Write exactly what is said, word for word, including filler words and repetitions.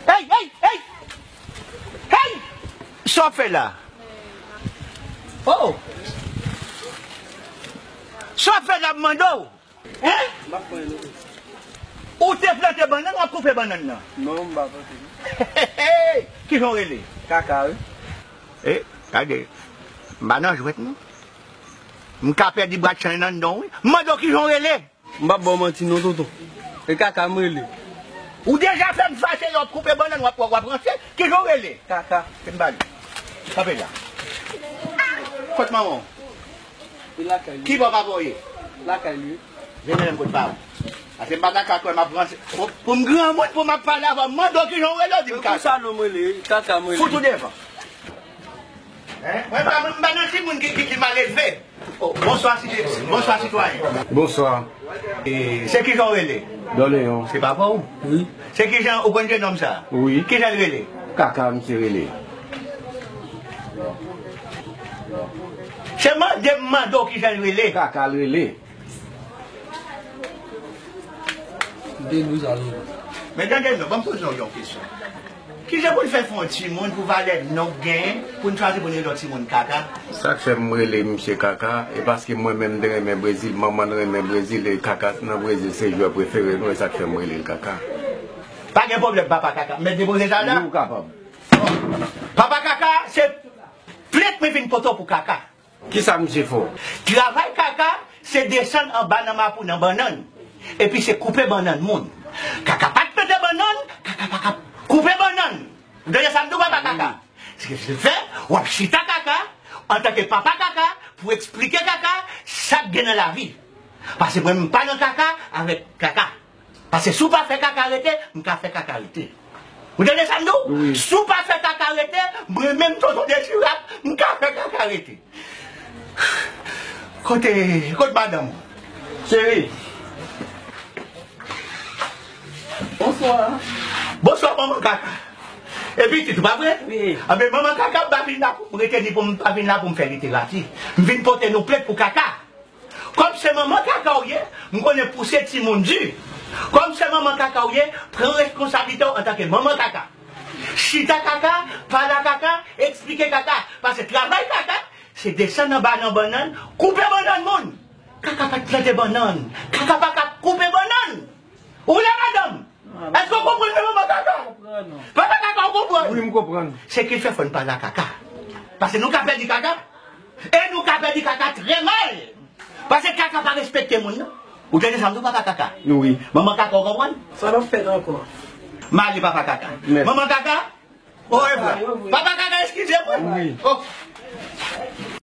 Hey, hey, hey! Hey! Sa w ap fè la? Oh! Sa w ap fè la, m mande w? Hein? M pa pran anyen non. Ou te plante bannann, w ap koupe bannann nan? Non, m pa plante. Kijan w rele? Kaka, wi. E, gade, m pa nan jwèt non. M ka pèdi bwa chanj nan non, wi. M mande w kijan w rele? M p ap ba w manti non, tonton. E Kaka m rele. Ou deja fè m fache, lè w ap koupe bannann, w ap, w ap ranse. Kijan w rele? Kaka. Kite m pale. Kanpe la. Kot manman w? Li lakay li. Ki bò papa w ye? Lakay li. Vin menm kot pa w. Paske m pa ta ka kwè m ap ranse. Pou, pou m granmoun, pou m ap pale avè w, m mande w kijan w rele, w di m Kaka. Pou sa non m rele, Kaka m rele. Fout ou devan. Hein? Mwen pa, mwen pa nan timoun ki, ki, ki mal elve. Oh, bonswa, site-, bonswa, sitwayen. Bonswa. E, se kijan w rele? Doleyon. Se papa w? Wi. Se kijan ou konn jennonm sa? Wi. Kijan l rele? Kaka, misye rele. Se mande m mande w kijan l rele. Kaka l rele. De nou sa nou. Men tande non, ban m poze w yon kesyon. Kijan pou n fè fè yon timoun pou valè non k genyen, pou n chwazi pou n rele yon timoun Kaka? Sa k fè m rele misye Kaka, e paske mwen menm m te renmen Brezil, manman l renmen Brezil, e Kaka nan Brezil se jwè prefere nou, e sa k fè m rele l Kaka. Pa gen pwoblèm, papa Kaka. M mèt depoze sa la? Wi, ou kapab. Papa Kaka, se plent mwen vin pote w pou Kaka. Kisa misye fè w? Travay Kaka, se desann anba nan mapou nan bannann. Epi se koupe bannann moun. Kaka pa t plante bannann, Kaka pa ka koupe bannann. Ou tande sa m di w, papa Kaka? Se sa k fè, w ap chita Kaka, antanke papa Kaka, pou eksplike Kaka sa k gen nan lavi. Paske mwen, m pa nan Kaka avèk Kaka. Paske si w pa fè Kaka rete, m ka fè Kaka rete. Ou tande sa m di w? Wi. Si w pa fè Kaka rete, mwen menm, tonton Dezirab, m ka fè Kaka rete. Kote, kote madanm ou? Cheri. Bonswa. Bonswa, manman Kaka. E pitit ou, pa vre? Wi. Anben, manman Kaka pa vin la pou m rete, ni pou m pa vin la pou m fè literati. M vin pote nou plent pou Kaka. Kòm se manman Kaka w ye, m konnen pouse timoun di. Kòm se manman Kaka w ye, pran responsablite w antanke manman Kaka. Chita Kaka, pale a Kaka, eksplike Kaka. Paske travay Kaka, se desann anba nan bannann, koupe bannann moun. Kaka pa t plante bannann. Kaka pa ka koupe bannann. Ou la, madanm? Èske w konprann mwen, manman Kaka? Papa Kaka, ou konprann? Wi, m konprann. Se ki fè fò n pale a Kaka. Paske nou ka pèdi Kaka. E nou ka pèdi Kaka trè mal. Paske Kaka pa respekte moun, non. Ou tande sa m di w, papa Kaka? Wi. Manman Kaka, ou konprann? Sa n ap fè ankò? M ale, papa Kaka. Mèsi. Manman Kaka, orevwa. Papa Kaka, eskize mwen. Wi. Oh.